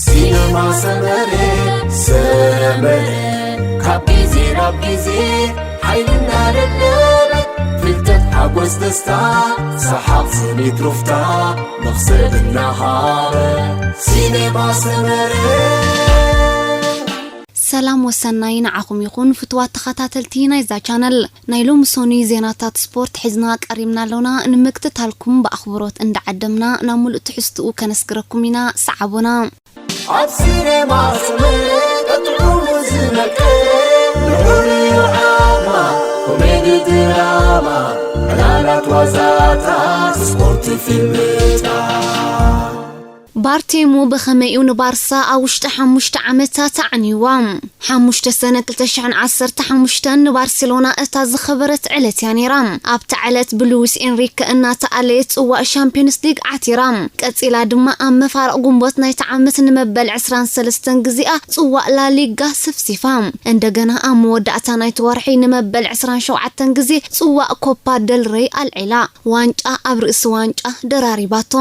ሲነማ ሰመረ፣ ሰመረ፣ ካብ ግዜ ናብ ግዜ ሓይልና ደለበት፣ ፍልጠት፣ ሓጎስ፣ ደስታ፣ ሰሓቕ፣ ስኒት፣ ሩፍታ፣ መኽሰብ እናሃበ፣ ሲነማ ሰመረ። ሰላም ወሰናይ ንዓኹም ይኹን ፍትዋት ተኸታተልቲ ናይዛ ቻነል። ናይ ሎሚ ሶኒ ዜናታት ስፖርት ሒዝና ቀሪብና ኣሎና። ንምክትታልኩም ብኣኽብሮት እንዳዓደምና ናብ ሙሉእ ትሕዝትኡ ከነስግረኩም ኢና። ሰዓቡና። ኣብ ሲኔማ ሰመረ ቀጥዑሙ ዝመቀረ፣ ንዑ ንዩ ዓማ፣ ኮሜዲ ድራማ፣ ዕላላት ዋዛታት፣ ስፖርት ፊልምታት። ባርቴሙ ብኸመይኡ ንባርሳ ኣብ ውሽጢ ሓሙሽተ ዓመታት ኣዕንይዋ? ሓሙሽተ ሰነ ክልተ ሽሕን ዓሰርተ ሓሙሽተን ንባርሴሎና እታ ዝኸበረት ዕለት እያ ነይራ። ኣብታ ዕለት ብሉዊስ ኤንሪከ እናተኣለየት ጽዋእ ሻምፒዮንስ ሊግ ዓቲራ። ቀጺላ ድማ ኣብ መፋርቕ ግንቦት ናይቲ ዓመት ንመበል ዕስራን ሰለስተን ግዜኣ ጽዋእ ላሊጋ ስፍሲፋ። እንደገና ኣብ መወዳእታ ናይቲ ወርሒ ንመበል ዕስራን ሸውዓተን ግዜ ጽዋእ ኮፓ ደል ሬይ ኣልዒላ። ዋንጫ ኣብ ርእሲ ዋንጫ ደራሪባቶ።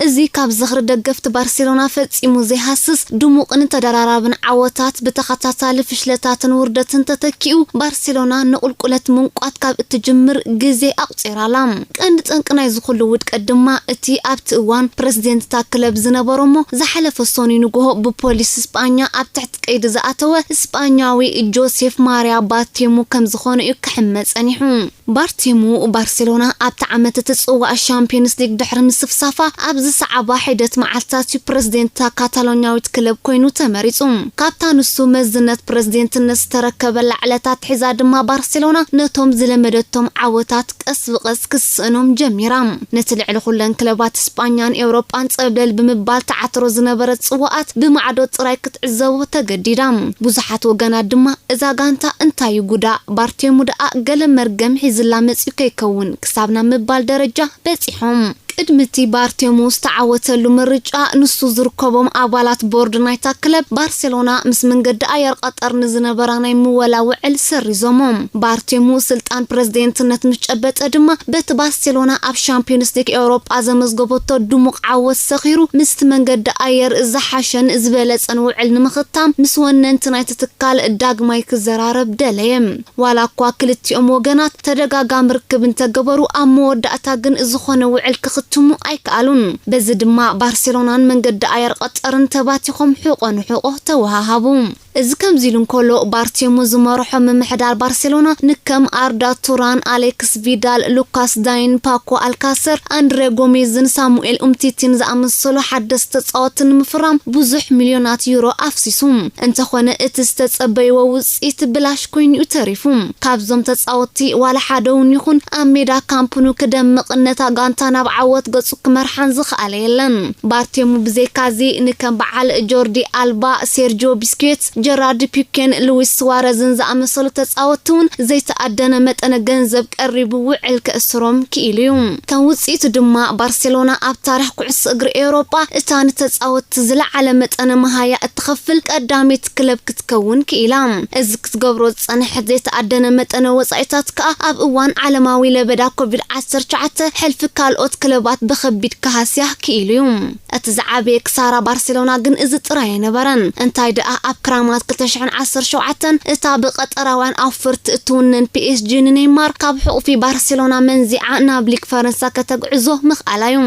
እዚ ካብ ዝኽሪ ደገፍቲ ባርሴሎና ፈጺሙ ዘይሃስስ ድሙቕን ተደራራብን ዓወታት ብተኸታታሊ ፍሽለታትን ውርደትን ተተኪኡ፣ ባርሴሎና ንቑልቁለት ምንቋት ካብ እትጅምር ግዜ ኣቑጺራላ። ቀንዲ ጠንቂ ናይዚ ኩሉ ውድቀት ድማ እቲ ኣብቲ እዋን ፕረዚደንት እታ ክለብ ዝነበረ እሞ ዝሓለፈ ሶኒ ንግሆ ብፖሊስ ስጳኛ ኣብ ትሕቲ ቀይዲ ዝኣተወ ስጳኛዊ ጆሴፍ ማርያ ባርቴሙ ከም ዝኾነ እዩ ክሕመ ጸኒሑ። ባርቴሙ ባርሴሎና ኣብቲ ዓመት እቲ ጽዋእ ሻምፒዮንስ ሊግ ድሕሪ ምስፍሳፋ ኣብ ዝሰዓባ ሒደት መዓልትታት እዩ ፕረዚደንት እታ ካታሎኛዊት ክለብ ኮይኑ ተመሪጹ። ካብታ ንሱ መዝነት ፕረዚደንትነት ዝተረከበላ ዕለት ኣትሒዛ ድማ ባርሴሎና ነቶም ዝለመደቶም ዓወታት ቀስ ብቐስ ክስእኖም ጀሚራ። ነቲ ልዕሊ ኩለን ክለባት ስጳኛን ኤውሮጳን ጸብለል ብምባል ትዓትሮ ዝነበረት ጽዋኣት ብማዕዶ ጥራይ ክትዕዘቦ ተገዲዳ። ብዙሓት ወገናት ድማ እዛ ጋንታ እንታይ እዩ ጉዳ? ባርቴሙ ደኣ ገለ መርገም ሒዝላ መጺኡ ከይከውን ክሳብ ናብ ምባል ደረጃ በጺሖም። ቅድሚ እቲ ባርቴሙ ዝተዓወተሉ ምርጫ፣ ንሱ ዝርከቦም ኣባላት ቦርድ ናይታ ክለብ ባርሴሎና ምስ መንገዲ ኣየር ቀጠር ንዝነበራ ናይ ምወላ ውዕል ሰሪዞሞ። ባርቴሙ ስልጣን ፕረዚደንትነት ምስ ጨበጠ ድማ፣ በቲ ባርሴሎና ኣብ ሻምፒዮንስ ሊግ ኤውሮጳ ዘመዝገበቶ ድሙቕ ዓወት ሰኺሩ፣ ምስቲ መንገዲ ኣየር ዝሓሸን ዝበለጸን ውዕል ንምኽታም ምስ ወነንቲ ናይቲ ትካል ዳግማይ ክዘራረብ ደለየ። ዋላ እኳ ክልቲኦም ወገናት ተደጋጋሚ ርክብ እንተገበሩ፣ ኣብ መወዳእታ ግን ዝኾነ ውዕል ክኽትሙ ኣይከኣሉን። በዚ ድማ ባርሴሎናን መንገዲ ኣየር ቀጠርን ተባቲኾም ሕቖ ንሕቖ ተወሃሃቡ። እዚ ከምዚ ኢሉ እንከሎ፣ ባርቴሙ ዝመርሖ ምምሕዳር ባርሴሎና ንከም ኣርዳ ቱራን፣ ኣሌክስ ቪዳል፣ ሉካስ ዳይን፣ ፓኮ ኣልካሰር፣ ኣንድሬ ጎሜዝን ሳሙኤል ኡምቲቲን ዝኣመሰሉ ሓደስቲ ተጻወትቲ ንምፍራም ብዙሕ ሚልዮናት ዩሮ ኣፍሲሱ። እንተኾነ፣ እቲ ዝተጸበይዎ ውጽኢት ብላሽ ኮይኑ እዩ ተሪፉ። ካብዞም ተጻወትቲ ዋላ ሓደ እውን ይኹን ኣብ ሜዳ ካምፕ ኑ ክደምቕን ነታ ጋንታ ናብ ዓወት ገጹ ክመርሓን ዝኸኣለ የለን። ባርቴሙ ብዘይካዚ ንከም በዓል ጆርዲ ኣልባ፣ ሴርጂዮ ቢስኬትስ፣ ጀራርድ ፒኬን፣ ሉዊስ ስዋረዝን ዝኣመሰሉ ተጻወትቲ እውን ዘይተኣደነ መጠነ ገንዘብ ቀሪቡ ውዕል ከእስሮም ክኢሉ እዩ። ከም ውጽኢቱ ድማ ባርሴሎና ኣብ ታሪኽ ኩዕሶ እግሪ ኤውሮጳ እታ ንተጻወትቲ ዝለዓለ መጠነ መሃያ እትኸፍል ቀዳመይቲ ክለብ ክትከውን ክኢላ። እዚ ክትገብሮ ዝጸንሐት ዘይተኣደነ መጠነ ወጻኢታት ከኣ ኣብ እዋን ዓለማዊ ለበዳ ኮቪድ ዓሰርተ ትሽዓተ ሕልፊ ካልኦት ክለባት ብኸቢድ ክሃስያ ክኢሉ እዩ። እቲ ዝዓበየ ክሳራ ባርሴሎና ግን እዚ ጥራይ ኣይነበረን። እንታይ ደኣ ኣብ ክራማት ክልተ ሽሕን ዓሰርተ ሸውዓተን እታ ብቀጠራውያን ኣውፈርቲ እትውነን ፒ ኤስ ጂ ንኔይማር ካብ ሕቑፊ ባርሴሎና መንዚዓ ናብ ሊግ ፈረንሳ ከተግዕዞ ምኽኣላ እዩ።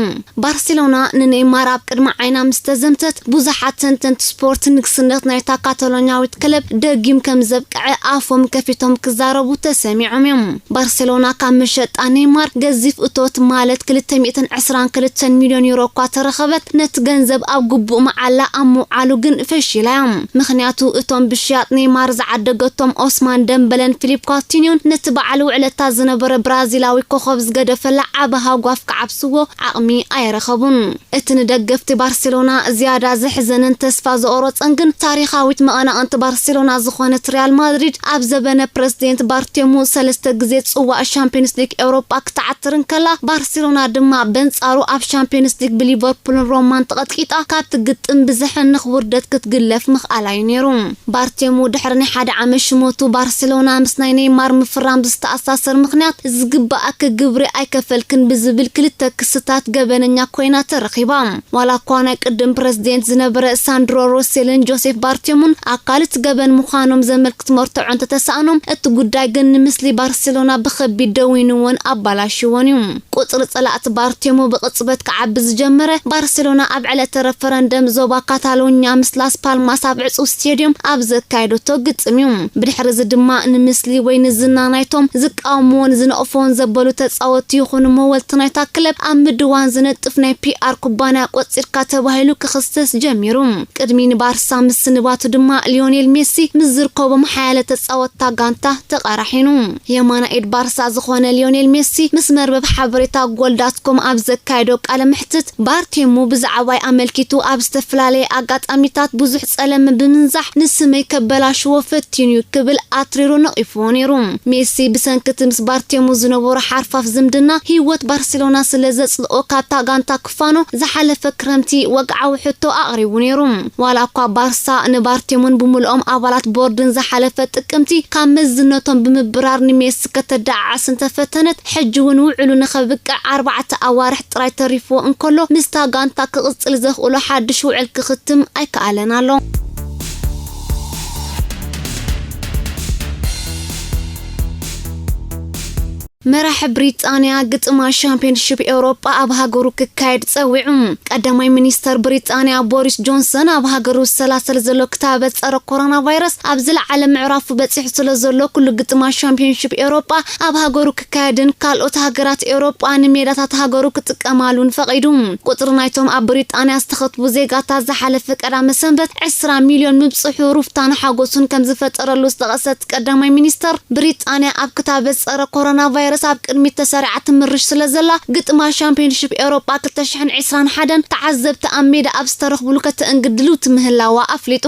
ባርሴሎና ንኔይማር ኣብ ቅድሚ ዓይና ምስ ተዘምተት፣ ብዙሓት ተንተንቲ ስፖርት ንግስነት ናይታ ካታሎኛዊት ክለብ ደጊም ከም ዘብቅዐ ኣፎም ከፊቶም ክዛረቡ ተሰሚዖም እዮም። ባርሴሎና ካብ መሸጣ ኔይማር ገዚፍ እቶት ማለት ክልተ ሚእትን ዕስራን ክልተን ሚልዮን ዩሮ እኳ ተረኸበት፣ ነቲ ገንዘብ ኣብ ግቡእ መዓላ ኣብ ምውዓሉ ግን ፈሺላ እያ። ምኽንያቱ እቶም ብሽያጥ ኔይማር ዝዓደገቶም ኦስማን ደምበለን ፊሊፕ ካውቲንዮን ነቲ በዓል ውዕለታ ዝነበረ ብራዚላዊ ኮኸብ ዝገደፈላ ዓቢ ሃጓፍ ክዓብስዎ ዓቕሚ ኣይረኸቡን። እቲ ንደገፍቲ ባርሴሎና ዝያዳ ዘሕዘነን ተስፋ ዘቑረጸን ግን፣ ታሪኻዊት መቐናቕንቲ ባርሴሎና ዝኾነት ሪያል ማድሪድ ኣብ ዘበነ ፕረዚደንት ባርቴሙ ሰለስተ ግዜ ጽዋእ ሻምፒዮንስ ሊግ ኤውሮጳ ክትዓትር እንከላ፣ ባርሴሎና ድማ በንጻሩ ኣብ ሻምፒዮንስ ሊግ ብሊቨርፑልን ሮማን ተቐጥቂጣ ካብ ትግጥም ብዘሐንኽ ውርደት ክትግለፍ ምኽኣላ እዩ ነይሩ። ባርቴሞ ድሕሪ ናይ ሓደ ዓመት ሽመቱ ባርሴሎና ምስ ናይ ኔይማር ምፍራም ብዝተኣሳሰር ምኽንያት ዝግባኣኪ ግብሪ ኣይከፈልክን ብዝብል ክልተ ክስታት ገበነኛ ኮይና ተረኺባ። ዋላ እኳ ናይ ቅድም ፕረዚደንት ዝነበረ ሳንድሮ ሮሴልን ጆሴፍ ባርቴሞን ኣካል እቲ ገበን ምዃኖም ዘመልክት መርትዖ እንተተሳእኖም፣ እቲ ጉዳይ ግን ንምስሊ ባርሴሎና ብኸቢድ ደዊንዎን ኣባላሽዎን እዩ። ቁጽሪ ጸላእቲ ባርቴሞ ብቕጽበት ክዓቢ ዝጀመረ፣ ባርሴሎና ኣብ ዕለተ ረፈረንደም ዞባ ካታሎኛ ምስ ላስ ፓልማስ ኣብ ዕጹው ስቴድዮም ኣብ ዘካየደቶ ግጥም እዩ። ብድሕሪ እዚ ድማ ንምስሊ ወይ ንዝና ናይቶም ዝቃወምዎን ዝነቕፍዎን ዘበሉ ተጻወትቲ ይኹኑ መወልቲ ናይታ ክለብ ኣብ ምድዋን ዝነጥፍ ናይ ፒ ኣር ኩባንያ ቆጺርካ ተባሂሉ ክኽሰስ ጀሚሩ። ቅድሚ ንባርሳ ምስንባቱ ድማ ሊዮኔል ሜሲ ምስ ዝርከቦም ሓያለ ተጻወትታ ጋንታ ተቓራሒኑ። የማና ኢድ ባርሳ ዝኾነ ሊዮኔል ሜሲ ምስ መርበብ ሓበሬታ ጎል ዳት ኮም ኣብ ዘካየዶ ቃለ መሕትት፣ ባርቴሙ ብዛዕባይ ኣመልኪቱ ኣብ ዝተፈላለየ ኣጋጣሚታት ብዙሕ ጸለመ ብምንዛሕ ንስመይ ከበላሽዎ ፈቲኑ እዩ ክብል ኣትሪሩ ነቒፍዎ ነይሩ። ሜሲ ብሰንኪ እቲ ምስ ባርቴሙ ዝነበሮ ሓርፋፍ ዝምድና ህይወት ባርሴሎና ስለ ዘጽልኦ፣ ካብታ ጋንታ ክፋኖ ዝሓለፈ ክረምቲ ወግዓዊ ሕቶ ኣቕሪቡ ነይሩ። ዋላ እኳ ባርሳ ንባርቴሙን ብምልኦም ኣባላት ቦርድን ዝሓለፈ ጥቅምቲ ካብ መዝነቶም ብምብራር ንሜሲ ከተደዓዓስ እንተፈተነት፣ ሕጂ እውን ውዕሉ ንኸብቅዕ ኣርባዕተ ኣዋርሕ ጥራይ ተሪፍዎ እንከሎ፣ ምስታ ጋንታ ክቕጽል ዘኽእሎ ሓድሽ ውዕል ክኽትም ኣይከኣለን ኣሎ። መራሒ ብሪጣንያ ግጥማ ሻምፒዮንሺፕ ኤውሮጳ ኣብ ሃገሩ ክካየድ ጸዊዑ። ቀዳማይ ሚኒስተር ብሪጣንያ ቦሪስ ጆንሰን፣ ኣብ ሃገሩ ዝሰላሰል ዘሎ ክታበት ጸረ ኮሮና ቫይረስ ኣብ ዝለዓለ ምዕራፉ በጺሑ ስለ ዘሎ፣ ኩሉ ግጥማ ሻምፒዮንሺፕ ኤውሮጳ ኣብ ሃገሩ ክካየድን ካልኦት ሃገራት ኤውሮጳ ንሜዳታት ሃገሩ ክጥቀማሉን ፈቒዱ። ቁጽሪ ናይቶም ኣብ ብሪጣንያ ዝተኸትቡ ዜጋታት ዝሓለፈ ቀዳመ ሰንበት ዕስራ ሚልዮን ምብጽሑ ሩፍታን ሓጎሱን ከም ዝፈጠረሉ ዝጠቐሰት ቀዳማይ ሚኒስተር፣ ብሪጣንያ ኣብ ክታበት ጸረ ኮሮና ቫይረስ ኣብ ቅድሚት ተሰሪዓ ትምርሽ ስለ ዘላ፣ ግጥማ ሻምፒዮንሺፕ ኤውሮጳ ክልተ ሽሕን ዕስራን ሓደን ተዓዘብቲ ኣብ ሜዳ ኣብ ዝተረኽብሉ ከተእንግድ ድልውቲ ምህላዋ ኣፍሊጡ።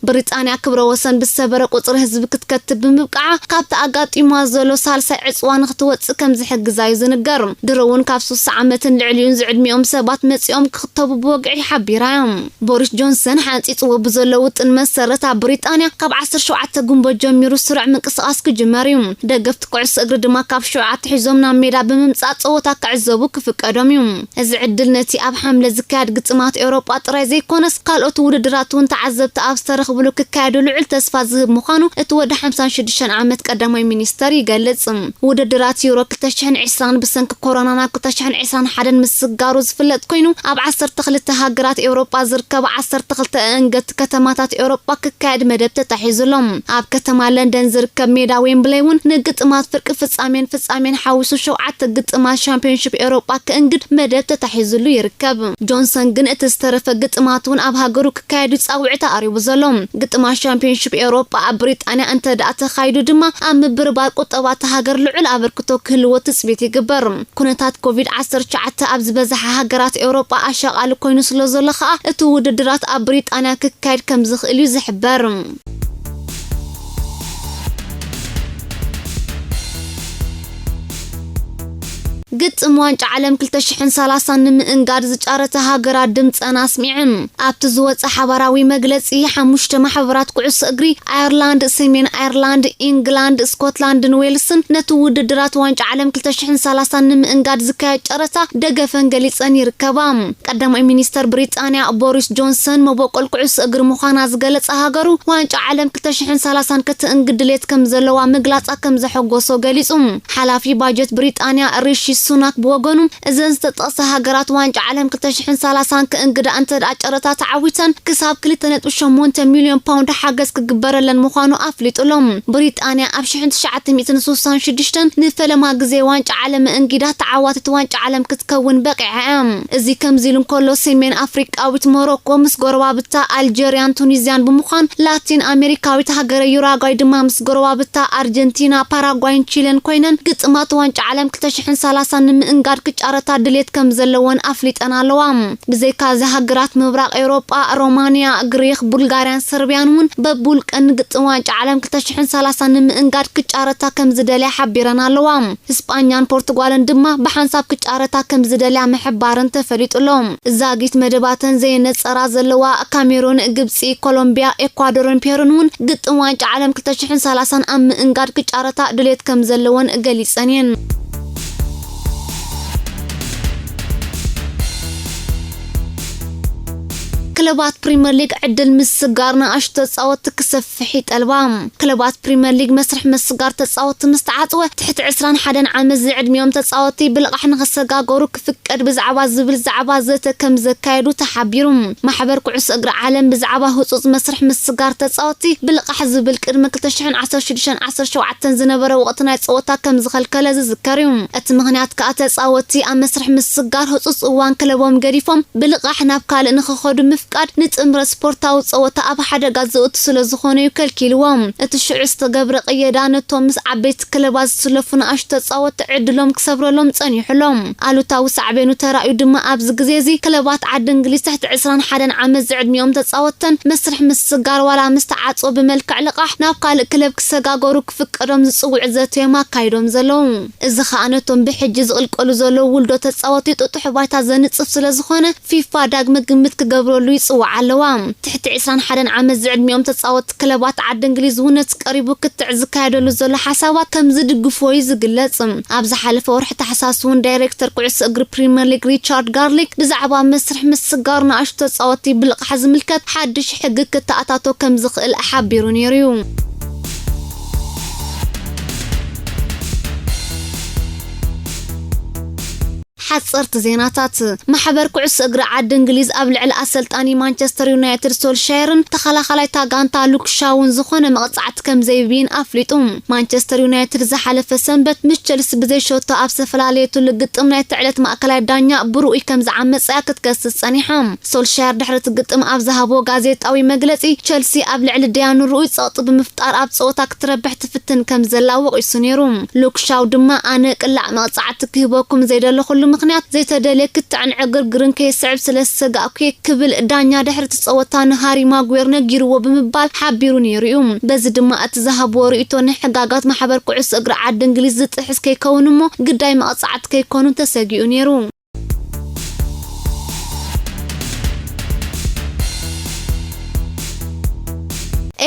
ብሪጣንያ ክብረ ወሰን ብዝሰበረ ቁጽሪ ህዝቢ ክትከትብ ብምብቃዓ፣ ካብቲ ኣጋጢምዋ ዘሎ ሳልሳይ ዕጽዋ ንክትወጽእ ከም ዝሕግዛ እዩ ዝንገር። ድሮ እውን ካብ ሱሳ ዓመትን ልዕሊኡን ዝዕድሚኦም ሰባት መጺኦም ክኽተቡ ብወግዒ ሓቢራ እያ። ቦሪስ ጆንሰን ሓንጺጽዎ ብዘሎ ውጥን መሰረት፣ ኣብ ብሪጣንያ ካብ ዓሰርተ ሸውዓተ ግንቦት ጀሚሩ ስሩዕ ምንቅስቓስ ክጅመር እዩ። ደገፍቲ ኩዕሶ እግሪ ድማ ካብ ሽዑ ኣትሒዞም ናብ ሜዳ ብምምጻእ ጸወታ ክዕዘቡ ክፍቀዶም እዩ። እዚ ዕድል ነቲ ኣብ ሓምለ ዝካየድ ግጥማት ኤውሮጳ ጥራይ ዘይኮነስ፣ ካልኦት ውድድራት እውን ተዓዘብቲ ኣብ ዝተረኽብሉ ክካየዱ ልዑል ተስፋ ዝህብ ምዃኑ እቲ ወዲ ሓምሳን ሽዱሽተን ዓመት ቀዳማይ ሚኒስተር ይገልጽ። ውድድራት ዩሮ ክልተ ሽሕን ዕስራን ብሰንኪ ኮሮና ናብ ክልተ ሽሕን ዕስራን ሓደን ምስጋሩ ዝፍለጥ ኮይኑ፣ ኣብ ዓሰርተ ክልተ ሃገራት ኤውሮጳ ዝርከባ ዓሰርተ ክልተ ኣእንገድቲ ከተማታት ኤውሮጳ ክካየድ መደብ ተታሒዙ ኣሎ። ኣብ ከተማ ለንደን ዝርከብ ሜዳ ዌምብለይ እውን ንግጥማት ፍርቂ ፍጻሜን ፍጻሜን ሓዊሱ ሸውዓተ ግጥማት ሻምፒዮንሺፕ ኤውሮጳ ክእንግድ መደብ ተታሒዙሉ ይርከብ። ጆንሰን ግን እቲ ዝተረፈ ግጥማት እውን ኣብ ሃገሩ ክካየዱ ጻውዒት ኣቕሪቡ ዘሎ። ግጥማት ሻምፒዮንሺፕ ኤውሮጳ ኣብ ብሪጣንያ እንተ ደኣ ተኻይዱ ድማ፣ ኣብ ምብርባር ቁጠባ እታ ሃገር ልዑል ኣበርክቶ ክህልዎ ትጽቢት ይግበር። ኩነታት ኮቪድ ዓሰርተ ትሽዓተ ኣብ ዝበዝሓ ሃገራት ኤውሮጳ ኣሻቓሊ ኮይኑ ስለ ዘሎ ከኣ፣ እቲ ውድድራት ኣብ ብሪጣንያ ክካየድ ከም ዝኽእል እዩ ዝሕበር። ግጥም ዋንጫ ዓለም ክልተ ሽሕን ሰላሳን ንምእንጋድ ዝጫረታ ሃገራት ድምጸን ኣስሚዐን። ኣብቲ ዝወጸ ሓባራዊ መግለጺ፣ ሓሙሽተ ማሕበራት ኩዕሶ እግሪ፣ ኣየርላንድ፣ ሰሜን ኣየርላንድ፣ ኢንግላንድ፣ ስኮትላንድን ዌልስን፣ ነቲ ውድድራት ዋንጫ ዓለም ክልተ ሽሕን ሰላሳን ንምእንጋድ ዝካየድ ጨረታ ደገፈን ገሊጸን ይርከባ። ቀዳማይ ሚኒስተር ብሪጣንያ ቦሪስ ጆንሰን፣ መበቆል ኩዕሶ እግሪ ምዃና ዝገለጸ ሃገሩ፣ ዋንጫ ዓለም ክልተ ሽሕን ሰላሳን ክትእንግድ ድሌት ከም ዘለዋ ምግላጻ ከም ዘሐጎሶ ገሊጹ። ሓላፊ ባጀት ብሪጣንያ ሪሺ ሱናክ ብወገኑ፣ እዘን ዝተጠቕሳ ሃገራት ዋንጫ ዓለም ክልተ ሽሕን ሰላሳን ክእንግዳ እንተ ደኣ ጨረታ ተዓዊተን፣ ክሳብ ክልተ ነጥቢ ሸሞንተ ሚልዮን ፓውንድ ሓገዝ ክግበረለን ምዃኑ ኣፍሊጡ ኣሎ። ብሪጣንያ ኣብ ሽሕን ትሽዓተ ሚእትን ስሳን ሽዱሽተን ንፈለማ ግዜ ዋንጫ ዓለም እንጊዳ ተዓዋቲት ዋንጫ ዓለም ክትከውን በቂዓ እያ። እዚ ከምዚ ኢሉ እንከሎ፣ ሰሜን ኣፍሪቃዊት ሞሮኮ ምስ ጎረባብታ ኣልጀርያን ቱኒዝያን ብምዃን፣ ላቲን ኣሜሪካዊት ሃገረ ዩራጓይ ድማ ምስ ጎረባብታ ኣርጀንቲና፣ ፓራጓይን ቺለን ኮይነን ግጥማት ዋንጫ ዓለም ክልተ ሽሕን ሰላሳን ንምእንጋድ ክጫረታ ድሌት ከም ዘለወን ኣፍሊጠን ኣለዋ። ብዘይካዚ ሃገራት ምብራቕ ኤውሮጳ፣ ሮማንያ፣ ግሪኽ፣ ቡልጋርያን ሰርቢያን እውን በብውልቀን ንግጥም ዋንጫ ዓለም ክልተ ሽሕን ሰላሳን ንምእንጋድ ክጫረታ ከም ዝደልያ ሓቢረን ኣለዋ። ስጳኛን ፖርቱጋልን ድማ ብሓንሳብ ክጫረታ ከም ዝደልያ ምሕባረን ተፈሊጡ ኣሎ። ዛጊት መደባተን ዘየነጸራ ዘለዋ ካሜሩን፣ ግብጺ፣ ኮሎምቢያ፣ ኤኳዶርን ፔሩን እውን ግጥም ዋንጫ ዓለም ክልተ ሽሕን ሰላሳን ኣብ ምእንጋድ ክጫረታ ድሌት ከም ዘለወን ገሊጸን እየን። ክለባት ፕሪምየር ሊግ ዕድል ምስጋር ንኣሽቱ ተጻወትቲ ክሰፍሕ ይጠልባ። ክለባት ፕሪምየር ሊግ መስርሕ ምስጋር ተጻወትቲ ምስ ተዓጽወ፣ ትሕቲ ዕስራን ሓደን ዓመት ዝዕድሚኦም ተጻወትቲ ብልቓሕ ንኽሰጋገሩ ክፍቀድ ብዛዕባ ዝብል ዛዕባ ዘተ ከም ዘካየዱ ተሓቢሩ። ማሕበር ኩዕሶ እግሪ ዓለም ብዛዕባ ህጹጽ መስርሕ ምስጋር ተጻወትቲ ብልቓሕ ዝብል ቅድሚ ክልተ ሽሕን ዓሰርተ ሽዱሽተን ዓሰርተ ሸውዓተን ዝነበረ ወቕቲ ናይ ጸወታ ከም ዝኸልከለ ዝዝከር እዩ። እቲ ምኽንያት ከኣ ተጻወትቲ ኣብ መስርሕ ምስጋር ህጹጽ እዋን ክለቦም ገዲፎም ብልቓሕ ናብ ካልእ ንኽኸዱ ምፍቃድ ንጥምረት ስፖርታዊ ጸወታ ኣብ ሓደጋ ዘእቱ ስለ ዝኾነ እዩ ከልኪልዎም። እቲ ሽዑ ዝተገብረ ቅየዳ ነቶም ምስ ዓበይቲ ክለባት ዝስለፉ ንኣሽቱ ተጻወትቲ ዕድሎም ክሰብረሎም ጸኒሑ ኣሎ። ኣሉታዊ ሳዕቤኑ ተራእዩ ድማ ኣብዚ ግዜ እዚ ክለባት ዓዲ እንግሊዝ ትሕቲ ዕስራን ሓደን ዓመት ዝዕድሚኦም ተጻወትተን መስርሕ ምስጋር ዋላ ምስ ተዓጽወ ብመልክዕ ልቓሕ ናብ ካልእ ክለብ ክሰጋገሩ ክፍቀዶም ዝጽውዕ ዘተ እዮም ኣካይዶም ዘለዉ። እዚ ኸኣ ነቶም ብሕጂ ዝቕልቀሉ ዘለዉ ውልዶ ተጻወትቲ ጥጡሕ ባይታ ዘንጽፍ ስለ ዝኾነ ፊፋ ዳግመ ግምት ክገብረሉ ይጽውዓ ኣለዋ። ትሕቲ ዕስራን ሓደን ዓመት ዝዕድሚኦም ተጻወትቲ ክለባት ዓዲ እንግሊዝ እውን ነቲ ቀሪቡ ክትዕ ዝካየደሉ ዘሎ ሓሳባት ከም ዝድግፍዎ እዩ ዝግለጽ። ኣብ ዝሓለፈ ወርሒ ታሕሳስ እውን ዳይሬክተር ኩዕሶ እግሪ ፕሪምየር ሊግ ሪቻርድ ጋርሊክ ብዛዕባ መስርሕ ምስጋር ንኣሽቱ ተጻወትቲ ብልቓሕ ዝምልከት ሓድሽ ሕጊ ክተኣታቶ ከም ዝኽእል ሓቢሩ ነይሩ እዩ። ሓጸርቲ ዜናታት። ማሕበር ኩዕሶ እግሪ ዓዲ እንግሊዝ ኣብ ልዕሊ ኣሰልጣኒ ማንቸስተር ዩናይትድ ሶልሻየርን ተኸላኻላይ እታ ጋንታ ሉክ ሻውን ዝኾነ መቕጻዕቲ ከም ዘይብይን ኣፍሊጡ። ማንቸስተር ዩናይትድ ዝሓለፈ ሰንበት ምስ ቸልሲ ብዘይሸቶ ኣብ ዝተፈላለየትሉ ግጥም ናይቲ ዕለት ማእከላይ ዳኛ ብርኡይ ከም ዝዓመጸያ ክትከስስ ጸኒሓ። ሶልሻየር ድሕሪ እቲ ግጥም ኣብ ዝሃቦ ጋዜጣዊ መግለጺ፣ ቸልሲ ኣብ ልዕሊ ደያኑ ርኡይ ጸቕጢ ብምፍጣር ኣብ ጸወታ ክትረብሕ ትፍትን ከም ዘላ ወቒሱ ነይሩ። ሉክ ሻው ድማ፣ ኣነ ቅላዕ መቕጻዕቲ ክህበኩም ዘይደለኹሉ ምኽንያት፣ ዘይተደልየ ክትዕን ዕግርግርን ከየስዕብ ስለ ዝሰጋእኩ እየ ክብል ዳኛ ድሕሪ እቲ ጸወታ ንሃሪ ማጉዌር ነጊርዎ ብምባል ሓቢሩ ነይሩ እዩ። በዚ ድማ እቲ ዝሃብዎ ርእይቶ ንሕጋጋት ማሕበር ኩዕሶ እግሪ ዓዲ እንግሊዝ ዝጥሕስ ከይከውን እሞ ግዳይ መቕጻዕቲ ከይኮኑ ተሰጊኡ ነይሩ።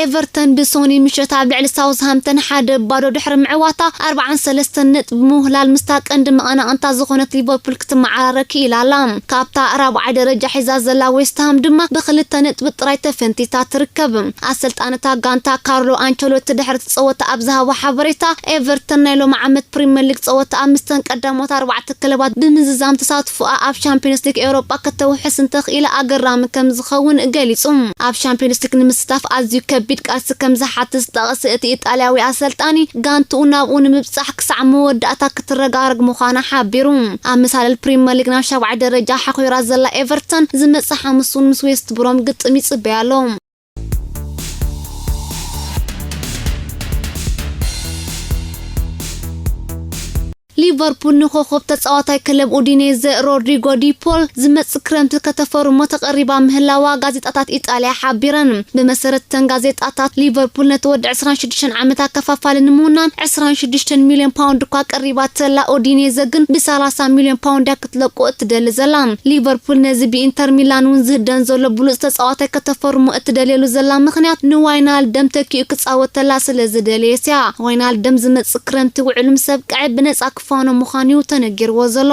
ኤቨርተን ብሶኒ ምሸት ኣብ ልዕሊ ሳውዝሃምተን ሓደ ባዶ ድሕሪ ምዕዋታ ኣርብዓን ሰለስተን ነጥቢ ምውህላል ምስታ ቀንዲ መቐናቕንታ ዝኾነት ሊቨርፑል ክትመዓራረ ክኢላ ኣላ። ካብታ ራብዓይ ደረጃ ሒዛ ዘላ ዌስትሃም ድማ ብክልተ ነጥቢ ጥራይ ተፈንቲታ ትርከብ። ኣሰልጣኒ እታ ጋንታ ካርሎ ኣንቸሎቲ ድሕሪ እቲ ጸወታ ኣብ ዝሃቦ ሓበሬታ፣ ኤቨርተን ናይ ሎሚ ዓመት ፕሪምየር ሊግ ጸወታ ኣብ ምስተን ቀዳሞት ኣርባዕተ ክለባት ብምዝዛም ተሳትፎኣ ኣብ ቻምፒዮንስ ሊግ ኤውሮጳ ከተውሕስ እንተኽኢላ ኣገራሚ ከም ዝኸውን ገሊጹ። ኣብ ቻምፒዮንስ ሊግ ንምስታፍ ኣዝዩ ከቢድ ቃልሲ ከም ዝሓትት ዝጠቐሰ እቲ ኢጣልያዊ ኣሰልጣኒ፣ ጋንትኡ ናብኡ ንምብጻሕ ክሳዕ መወዳእታ ክትረጋረግ ምዃና ሓቢሩ። ኣብ መሳለል ፕሪምየር ሊግ ናብ ሻብዓይ ደረጃ ሓኺራ ዘላ ኤቨርተን ዝመጽእ ሓሙስ እውን ምስ ዌስት ብሮም ግጥም ይጽበያ ኣሎ። ሊቨርፑል ንኮኾብ ተጻዋታይ ክለብ ኡዲኔዘ ሮድሪጎ ዲፖል ዝመጽእ ክረምቲ ከተፈርሞ ተቐሪባ ምህላዋ ጋዜጣታት ኢጣልያ ሓቢረን። ብመሰረት እተን ጋዜጣታት፣ ሊቨርፑል ነቲ ወዲ ዕስራን ሽዱሽተን ዓመት ኣከፋፋሊ ንምውናን ዕስራን ሽዱሽተን ሚልዮን ፓውንድ እኳ ቀሪባ ተላ፣ ኡዲኔዘ ግን ብሰላሳ ሚልዮን ፓውንድ እያ ክትለቆ እትደሊ ዘላ። ሊቨርፑል ነዚ ብኢንተር ሚላን እውን ዝህደን ዘሎ ብሉጽ ተጻዋታይ ከተፈርሞ እትደልየሉ ዘላ ምኽንያት ንዋይናልደም ተኪኡ ክጻወተላ ስለ ዝደለየት እያ። ዋይናልደም ዝመጽእ ክረምቲ ውዕሉ ምስ ኣብቅዐ ብነጻ ክፋኖ ምዃኑ እዩ ተነጊርዎ ዘሎ።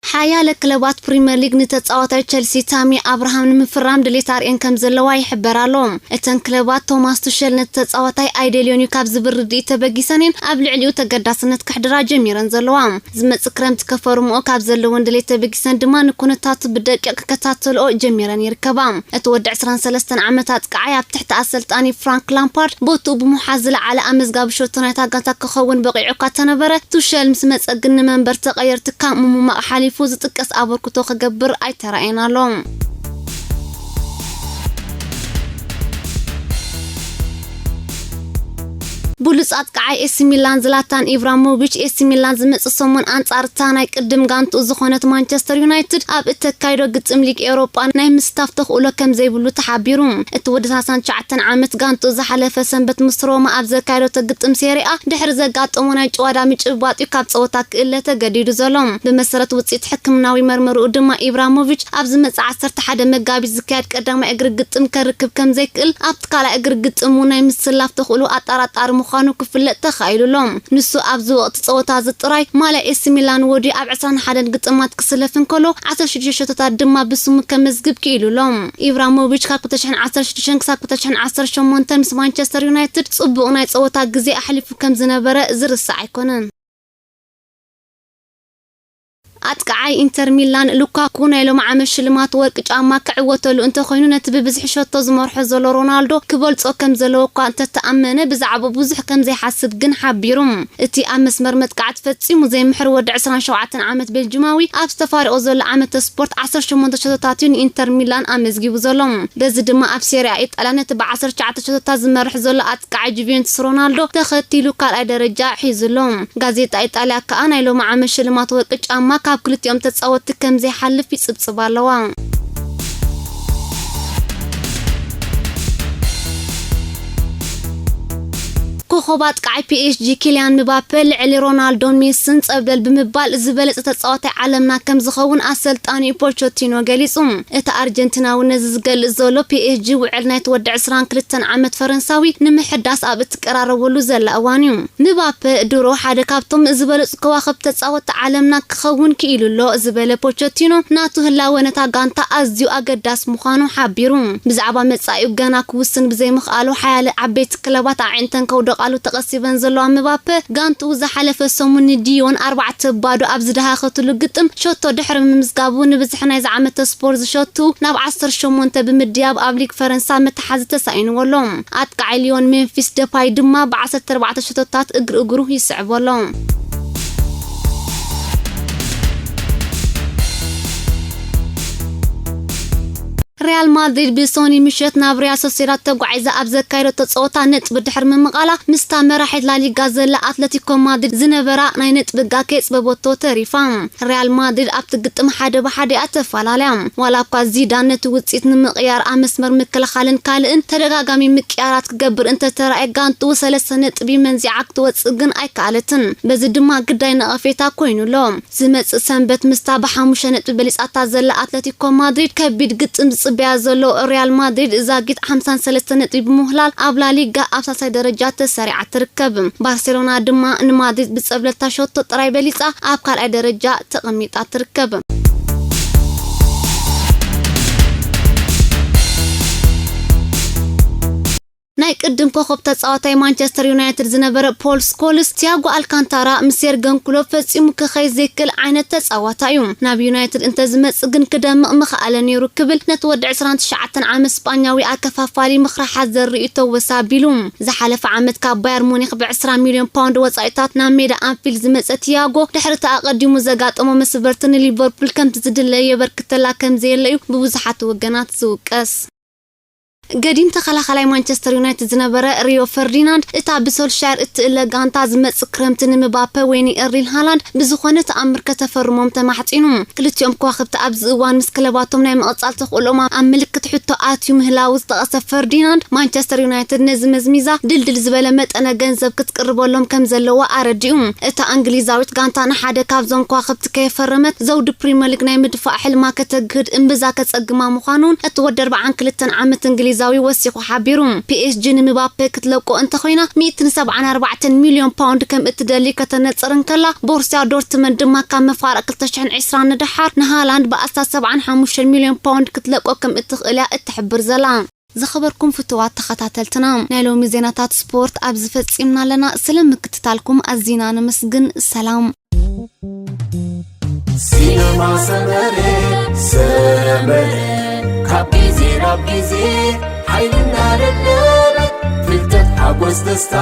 ሓያለ ክለባት ፕሪምየር ሊግ ንተጻዋታይ ቸልሲ ታሚ ኣብርሃም ንምፍራም ድሌት ኣርእየን ከም ዘለዋ ይሕበር ኣሎ። እተን ክለባት ቶማስ ቱሸል ነቲ ተጻዋታይ ኣይደልዮን እዩ ካብ ዝብል ርድኢት ተበጊሰን እየን ኣብ ልዕሊኡ ተገዳስነት ከሕድራ ጀሚረን ዘለዋ። ዝመጽእ ክረምቲ ከፈርምኦ ካብ ዘለወን ድሌት ተበጊሰን ድማ ንኩነታቱ ብደቂቕ ክከታተልኦ ጀሚረን ይርከባ። እቲ ወዲ ዕስራን ሰለስተን ዓመት ኣጥቃዓይ ኣብ ትሕቲ ኣሰልጣኒ ፍራንክ ላምፓርድ ቦትኡ ብምሓዝ ዝለዓለ ኣመዝጋቢ ሸቶ ናይታ ጋንታ ክኸውን በቒዑ እኳ ተነበረ፣ ቱሸል ምስ መጸ ግን ንመንበር ተቐየርቲ ካብ ምሙማቕ ሓሊፉ ዝጥቀስ ኣበርክቶ ክገብር ኣይተራእየን ኣሎ። ብሉጽ ኣጥቃዓይ ኤሲ ሚላን ዝላታን ኢብራሞቪች፣ ኤሲ ሚላን ዝመጽእ ሰሙን ኣንጻር እታ ናይ ቅድም ጋንትኡ ዝኾነት ማንቸስተር ዩናይትድ ኣብ እተካይዶ ግጥም ሊግ ኤውሮጳ ናይ ምስታፍ ተኽእሎ ከም ዘይብሉ ተሓቢሩ። እቲ ወዲ ሰላሳን ትሽዓተን ዓመት ጋንትኡ ዝሓለፈ ሰንበት ምስ ሮማ ኣብ ዘካየደቶ ግጥም ሴሪኣ ድሕሪ ዘጋጠሞ ናይ ጭዋዳ ምጭብባጥ እዩ ካብ ጸወታ ክእለ ተገዲዱ ዘሎ። ብመሰረት ውጽኢት ሕክምናዊ መርመርኡ ድማ ኢብራሞቪች ኣብ ዝመጽእ ዓሰርተ ሓደ መጋቢት ዝካየድ ቀዳማይ እግሪ ግጥም ከርክብ ከም ዘይክእል ኣብቲ ካልኣይ እግሪ ግጥም እውን ናይ ምስላፍ ተኽእሎ ኣጠራጣሪ ምዃኑ ክፍለጥ ተኻኢሉ ኣሎ። ንሱ ኣብዚ ወቕቲ ጸወታ እዚ ጥራይ ማልያ ኤሲ ሚላን ወዲ ኣብ ዕስራን ሓደን ግጥማት ክስለፍ እንከሎ ዓሰርተ ሽዱሽተ ሸቶታት ድማ ብስሙ ከመዝግብ ክኢሉ ኣሎ። ኢብራሞቪች ካብ ክልተ ሽሕን ዓሰርተ ሽዱሽተን ክሳብ ክልተ ሽሕን ዓሰርተ ሸሞንተን ምስ ማንቸስተር ዩናይትድ ጽቡቕ ናይ ጸወታ ግዜ ኣሕሊፉ ከም ዝነበረ ዝርሳዕ ኣይኮነን። ኣጥቃዓይ ኢንተር ሚላን ሉካኩ ናይ ሎም ዓመት ሽልማት ወርቂ ጫማ ክዕወተሉ እንተኾይኑ፣ ነቲ ብብዝሒ ሸቶ ዝመርሖ ዘሎ ሮናልዶ ክበልጾ ከም ዘለዎ እኳ እንተተኣመነ፣ ብዛዕባኡ ብዙሕ ከም ዘይሓስብ ግን ሓቢሩ። እቲ ኣብ መስመር መጥቃዕቲ ፈጺሙ ዘይምሕር ወዲ ዕስራን ሸውዓተን ዓመት ቤልጅማዊ፣ ኣብ ዝተፋረቆ ዘሎ ዓመተ ስፖርት ዓሰርተ ሸሞንተ ሸቶታት እዩ ንኢንተር ሚላን ኣመዝጊቡ ዘሎ። በዚ ድማ ኣብ ሴሪያ ኢጣልያ ነቲ ብዓሰርተ ትሽዓተ ሸቶታት ዝመርሕ ዘሎ ኣጥቃዓይ ጁቬንቱስ ሮናልዶ ተኸቲሉ ካልኣይ ደረጃ ሒዙ ኣሎ። ጋዜጣ ኢጣልያ ከኣ ናይ ሎሚ ዓመት ሽልማት ወርቂ ጫማ ካብ ክልቲኦም ተጻወትቲ ከም ዘይሓልፍ ይጽብጽባ ኣለዋ። ኮኾብ ኣጥቃዓይ ፒ ኤስ ጂ ኪልያን ምባፔ ልዕሊ ሮናልዶን ሜስን ጸብለል ብምባል ዝበለጸ ተጻዋታይ ዓለምና ከም ዝኸውን ኣሰልጣኒኡ ፖቸቲኖ ገሊጹ። እቲ ኣርጀንቲናዊ ነዚ ዝገልጽ ዘሎ ፒ ኤስ ጂ ውዕል ናይቲ ወዲ ዕስራን ክልተን ዓመት ፈረንሳዊ ንምሕዳስ ኣብ እትቀራረበሉ ዘላ እዋን እዩ። ምባፔ ድሮ ሓደ ካብቶም ዝበለጹ ከዋኽብቲ ተጻወትቲ ዓለምና ክኸውን ክኢሉ ኣሎ ዝበለ ፖቸቲኖ ናቱ ህላወ ነታ ጋንታ ኣዝዩ ኣገዳስ ምዃኑ ሓቢሩ። ብዛዕባ መጻኢኡ ገና ክውስን ብዘይምኽኣሉ ሓያለ ዓበይቲ ክለባት ኣዒንተን ከውደቓሉ ተቐሲበን ዘለዋ ምባፔ ጋንትኡ ዝሓለፈ ሰሙን ንዲዮን ኣርባዕተ ባዶ ኣብ ዝደሃኸትሉ ግጥም ሸቶ ድሕሪ ምምዝጋቡ ንብዝሒ ናይዚ ዓመተ ስፖርት ዝሸቱ ናብ ዓሰርተ ሸሞንተ ብምድያብ ኣብ ሊግ ፈረንሳ መተሓዚ ተሳኢንዎ ኣሎ። ኣጥቃዓይ ሊዮን ሜምፊስ ደፓይ ድማ ብ ዓሰርተ ኣርባዕተ ሸቶታት እግሪ እግሩ ይስዕቦ ኣሎ። ሪያል ማድሪድ ብሶኒ ምሸት ናብ ሪያል ሶሴዳድ ተጓዒዛ ኣብ ዘካየደቶ ጸወታ ነጥቢ ድሕሪ ምምቓላ ምስታ መራሒት ላሊጋ ዘላ ኣትለቲኮ ማድሪድ ዝነበራ ናይ ነጥቢ ጋግ ከየጽበበቶ ተሪፋ። ሪያል ማድሪድ ኣብቲ ግጥም ሓደ ብሓደ እያ ተፈላለያ። ዋላ እኳ ዚዳን ነቲ ውጽኢት ንምቕያር ኣብ መስመር ምክልኻልን ካልእን ተደጋጋሚ ምቅያራት ክገብር እንተተራእየ ጋንትኡ ሰለስተ ነጥቢ መንዚዓ ክትወጽእ ግን ኣይከኣለትን። በዚ ድማ ግዳይ ነቐፌታ ኮይኑ ኣሎ። ዝመጽእ ሰንበት ምስታ ብሓሙሽተ ነጥቢ በሊጻታ ዘላ ኣትለቲኮ ማድሪድ ከቢድ ግጥም ዝጽበያ ዘሎ ሪያል ማድሪድ ዛጊት ሓምሳን ሰለስተ ነጥቢ ብምውህላል ኣብ ላሊጋ ኣብ ሳልሳይ ደረጃ ተሰሪዓ ትርከብ። ባርሴሎና ድማ ንማድሪድ ብጸብለልታ ሸቶ ጥራይ በሊጻ ኣብ ካልኣይ ደረጃ ተቐሚጣ ትርከብ። ናይ ቅድም ኮኸብ ተጻዋታይ ማንቸስተር ዩናይትድ ዝነበረ ፖል ስኮልስ፣ ቲያጎ ኣልካንታራ ምስ የርገን ክሎፕ ፈጺሙ ክኸይድ ዘይክእል ዓይነት ተጻዋታይ እዩ። ናብ ዩናይትድ እንተዝመጽእ ግን ክደምቕ ምኽኣለ ነይሩ ክብል ነቲ ወዲ ዕስራን ትሽዓተን ዓመት ስጳኛዊ ኣከፋፋሊ ምኽሪ ሓዘር ርእይቶ ወስ ኣቢሉ። ዝሓለፈ ዓመት ካብ ባየር ሙኒክ ብዕስራ ሚልዮን ፓውንድ ወጻኢታት ናብ ሜዳ ኣንፊልድ ዝመጸ ቲያጎ፣ ድሕሪ እቲ ኣቐዲሙ ዘጋጠሞ መስበርቲ ንሊቨርፑል ከምቲ ዝድለዮ የበርክተላ ከም ዘየለ እዩ ብብዙሓት ወገናት ዝውቀስ። ገዲም ተኸላኻላይ ማንቸስተር ዩናይትድ ዝነበረ ሪዮ ፈርዲናንድ፣ እታ ብሶልሻየር እትእለ ጋንታ ዝመጽእ ክረምቲ ንምባፐ ወይ ንኤርሊን ሃላንድ ብዝኾነ ተኣምር ከተፈርሞም ተማሕጺኑ። ክልቲኦም ከዋኽብቲ ኣብዚ እዋን ምስ ክለባቶም ናይ ምቕጻል ተኽእሎኦም ኣብ ምልክት ሕቶ ኣትዩ ምህላዉ ዝጠቐሰ ፈርዲናንድ፣ ማንቸስተር ዩናይትድ ነዚ መዝሚዛ ድልድል ዝበለ መጠነ ገንዘብ ክትቅርበሎም ከም ዘለዋ ኣረዲኡ። እታ እንግሊዛዊት ጋንታ ንሓደ ካብዞም ከዋኽብቲ ከየፈረመት ዘውዲ ፕሪምየር ሊግ ናይ ምድፋእ ሕልማ ከተግህድ እምብዛ ከጸግማ ምዃኑን እቲ ወዲ ኣርባዓን ክልተን ዓመት እንግሊዛዊ ወሲኹ ሓቢሩ። ፒ ኤስ ጂ ንምባፔ ክትለቆ እንተኾይና ሚእትን ሰብዓን ኣርባዕተን ሚልዮን ፓውንድ ከም እትደሊ ከተነጽር እንከላ፣ ቦሩስያ ዶርትመንድ ድማ ካብ መፋርቕ ክልተ ሽሕን ዕስራን ንደሓር ንሃላንድ ብኣስታት ሰብዓን ሓሙሽተን ሚልዮን ፓውንድ ክትለቆ ከም እትኽእል እያ እትሕብር ዘላ። ዝኸበርኩም ፍቱዋት ተኸታተልትና፣ ናይ ሎሚ ዜናታት ስፖርት ኣብዚ ፈጺምና ኣለና። ስለ ምክትታልኩም ኣዚና ነመስግን። ሰላም። ሲነማ ሰመረ ሰመረ ካብ ግዜ ናብ ግዜ ሓይልና ደደበ ፍልጠት ሓጎስ ደስታ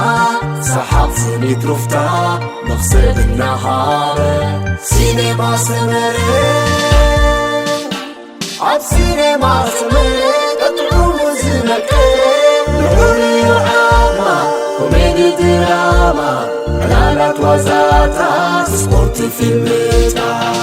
ሰሓቕ ስኒት ሩፍታ መኽሰብ እናሃበ ሲኔማ ሰመረ ኣብ ሲኔማ ሰመረ ቀጥዑሙ ዝመቀረ ንዑ ዓማ ኮሜዲ ድራማ ዕላላት ዋዛታት ስፖርት ፊልምታት